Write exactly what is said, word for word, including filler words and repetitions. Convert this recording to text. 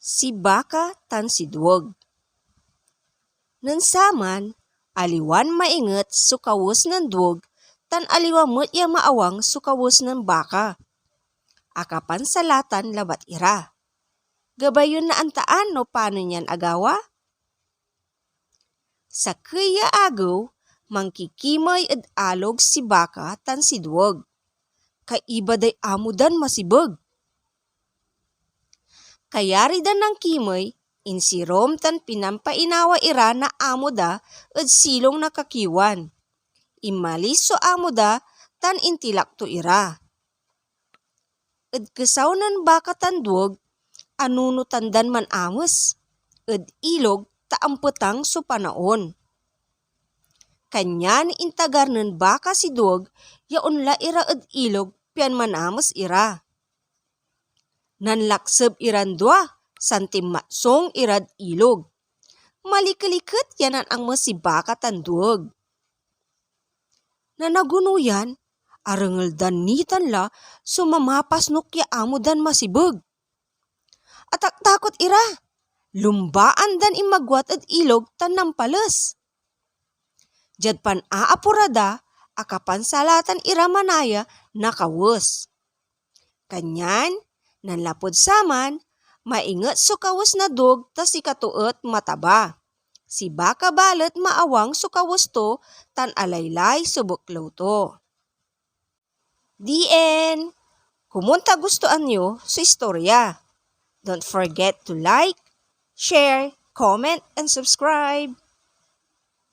Si baka tan si dueg. Nen saman, aliwan mainget so kawes nen dueg tan aliwa met ya maawang so kawes nen baka. Akapansalatan labat ira. Gabay yon naantaan no panon yan agawa? Sakey ya agew, mankikimey ed alog si baka tan si dueg. Kaiba day amo dan masibeg. Kayari dan nankimey, insirom tan pinampainawa ira na amo da ed silong na kakiwan. Inmalis so amo da tan intilak to ira. Ed kesaw nen baka tan dueg, anunotan dan manames ed ilog ta ampetang so panaon. Kanyan intagar nen baka si dueg ya onla ira ed ilog pian manames ira. Nanlakseb iran dua, santin matsong irad ilog. Malikeliket ya nanames si baka tan dueg. Nanagono yan, arengel dan nitan la so mamapasnok ya amo dan masibeg. Ataktakot ira, lumbaan dan inmagwat ed ilog tan nampales. Diad panaapura da, akapansalatan ira manaya na kawes. Kanyan, nanlapud saman, mainget so kawes na dueg ta sikato et mataba. Si baka balet maawang so kawes to tan alaylay so beklew to. The end! Komon ta gustoan yo so istorya. Don't forget to like, share, comment, and subscribe.